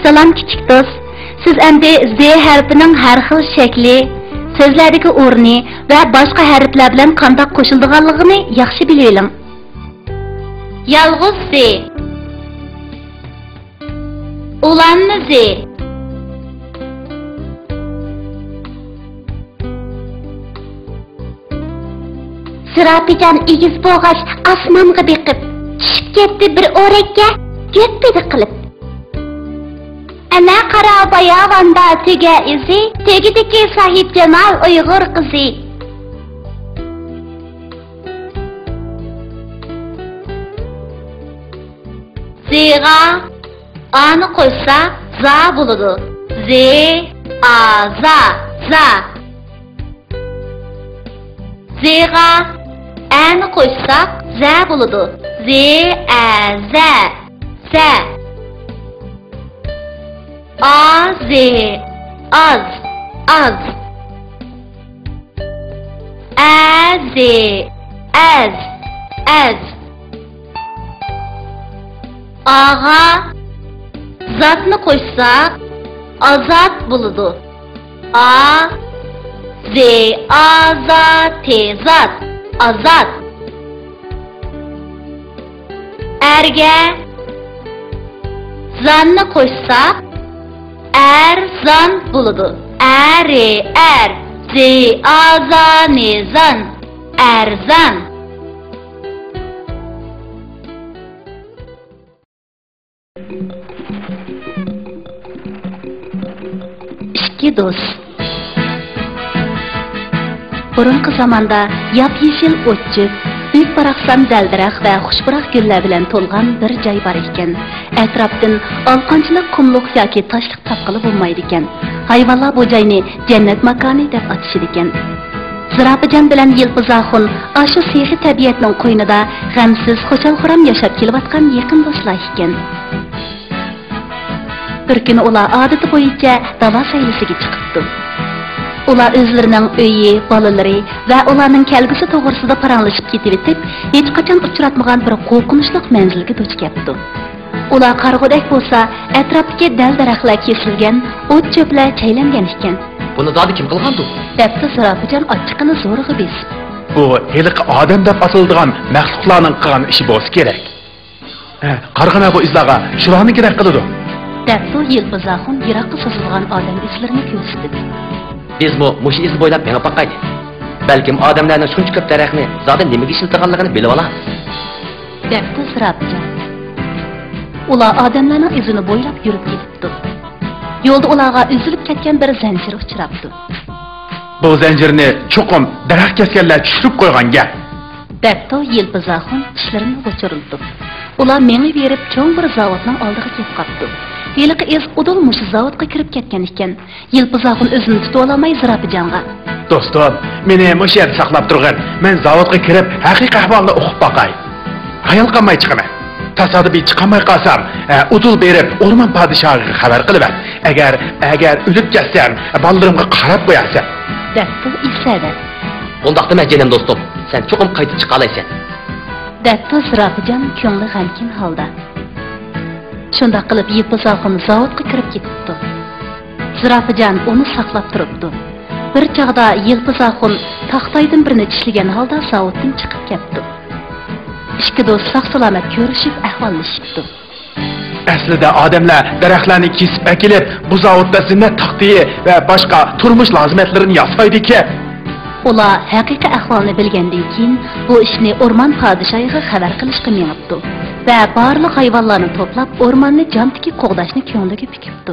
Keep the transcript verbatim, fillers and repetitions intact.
سالام كىچىك دوست. سىز ئەمدى زې ھەرپىنىڭ ھەر خىل شەكلى، سۆزلەردىكى ئورنى ۋە باشقا ھەرپلەر بىلەن قانداق قوشۇلىدىغانلىقىنى ياخشى بىلىۋېلىڭ. يالغۇز زې. ئۇلانما زې. زىراپىجان ئېگىز بولغاچ، ئاسمانغا بېقىپ، چۈشۈپ كەتتى بىر ئورەككە، گۆپپىدە قىلىپ. ئەنە قارا باياۋاندا تۆگە ئىزى، تۆگىدىكى ساھىبجامال ئۇيغۇر قىزى. زېغا ئانى قوشسا زا بولىدۇ. زې، ئا، زا، زا. زېغا ئەنى قوشساق زە بولىدۇ. زې، ئە، زە، زە. ئا، زې، ئاز، ئاز. ئە، زې، ئەز، ئەز. ئاغا زاتنى قوشساق، ئازات بولىدۇ. ئا، زې، ئا، زا، تې، زات، ئازات. ئەرگە زاننى قوشساق، ئەرزان بولىدۇ. ئە، رې، ئەر، زې، ئا، زا، نې، زان، ئەرزان. ئىككى دوست. بۇرۇنقى زاماندا ياپيېشىل ئوت-چۆپ، بۈك-باراقسان دەل-دەرەخ ۋە خۇش پۇراق گۈللەر بىلەن تولغان بىر جاي بار ئىكەن. ئەتراپتىن ئالىقانچىلىق قۇملۇق ياكى تاشلىق تاپقىلى بولمايدىكەن. ھايۋانلار بۇ جاينى جەننەت ماكانى دەپ ئاتىشىدىكەن. زىراپىجان بىلەن يىلپىز ئاخۇن ئاشۇ سېخىي تەبىئەتنىڭ قوينىدا غەمسىز، خۇشال-خۇرام ياشاپ كېلىۋاتقان يېقىن دوستلار ئىكەن. بىر كۈنى ئۇلار ئادىتى بويىچە دالا سەيلىسىگە چىقىپتۇ. ئۇلار ئۆزلىرىنىڭ ئۆيى، بالىلىرى ۋە ئۇلارنىڭ كەلگۈسى توغرىسىدا پاراڭلىشىپ كېتىۋېتىپ، ھېچقاچان ئۇچراتمىغان بىر قورقۇنچلۇق مەنزىلگە دۇچ كەپتۇ. ئۇلار قارىغۇدەك بولسا، ئەتراپتىكى دەل-دەرەخلەر كېسىلگەن، ئوت-چۆپلەر چەيلەنگەن ئىكەن. بۇنى زادى كىم قىلغاندۇ؟ دەپتۇ زىراپىجان ئاچچىقىنى زورىغا بېسىپ. بۇ ھېلىقى ئادەم دەپ ئاتىلىدىغان مەخلۇقلارنىڭ قىلغان ئىشى بولسا كېرەك. ھە، قارىغىنا بۇ ئىزلارغا شۇلارنىڭكىدەك قىلىدۇ. دەپتۇ يىلپىز ئاخۇن يىراققا سوزۇلغان ئادەم ئىزلىرىنى كۆرسىتىپ. بىزمۇ مۇشۇ ئىز بويلاپ مېڭىپ باقايلى. بەلكىم ئادەملەرنىڭ شۇنچە كۆپ دەرەخنى زادى نېمىگە ئىشلىتىدىغانلىقىنى بىلىۋالارمىز. دەپتۇ زىراپىجان. ئۇلار ئادەملەرنىڭ ئىزىنى بويلاپ يۈرۈپ كېتىپتۇ. يولدا ئۇلارغا ئۈزۈلۈپ كەتكەن بىر زەنجىر ئۇچراپتۇ. بۇ زەنجىرنى چوقۇم دەرەخ كەسكەنلەر چۈشۈرۈپ قويغان گەپ. دەپتۇ يىلپىز ئاخۇن چىشلىرىنى غۇچۇرلىتىپ. ئۇلار مېڭىۋېرىپ چوڭ بىر زاۋۇتنىڭ ئالدىغا كېلىپ قاپتۇ. ھېلىقى ئىز ئۇدۇل مۇشۇ زاۋۇتقا كىرىپ كەتكەن ئىكەن. يىلپىز ئاخۇن ئۆزىنى تۇتۇۋالالماي زىراپىجانغا. دوستۇم، مېنى مۇشۇ يەردە ساقلاپ تۇرغىن. مەن زاۋۇتقا كىرىپ ھەقىقىي ئەھۋالنى ئۇقۇپ باقاي. ھايال قالماي چىقىمەن. تاسادىپىي چىقالماي قالسام، ئە، ئۇدۇل بېرىپ ئورمان پادىشاھىغا خەۋەر قىلىۋەت. ئەگەر، ئەگەر ئۆلۈپ كەتسەم، بالىلىرىمغا قاراپ قويارسەن. دەپتۇ ئېسەدە. ئۇنداق دېمە جېنىم دوستۇم، سەن چوقۇم قايتىپ چىقالايسەن. دەپتۇ زىراپىجان كۆڭلى غەمكىن ھالدا. شۇنداق قىلىپ يىلپىز ئاخۇن زاۋۇتقا كىرىپ كېتىپتۇ. زىراپىجان ئۇنى ساقلاپ تۇرۇپتۇ. بىر چاغدا يىلپىز ئاخۇن تاختايدىن بىرنى چىشلىگەن ھالدا زاۋۇتتىن چىقىپ كەپتۇ. ئىككى دوست ساق-سالامەت كۆرۈشۈپ ئەھۋاللىشىپتۇ. ئەسلىدە ئادەملەر دەرەخلەرنى كېسىپ ئەكېلىپ، بۇ زاۋۇتتا زىننەت تاختىيى ۋە باشقا تۇرمۇش لازىمەتلىرىنى ياسايدىكەن. ئۇلار ھەقىقىي ئەھۋالنى بىلگەندىن كېيىن، بۇ ئىشنى ئورمان پادىشاھىغا خەۋەر قىلىشقا مېڭىپتۇ ۋە بارلىق ھايۋانلارنى توپلاپ، ئورماننى جان تىكىپ قوغداشنى كۆڭلىگە پۈكۈپتۇ.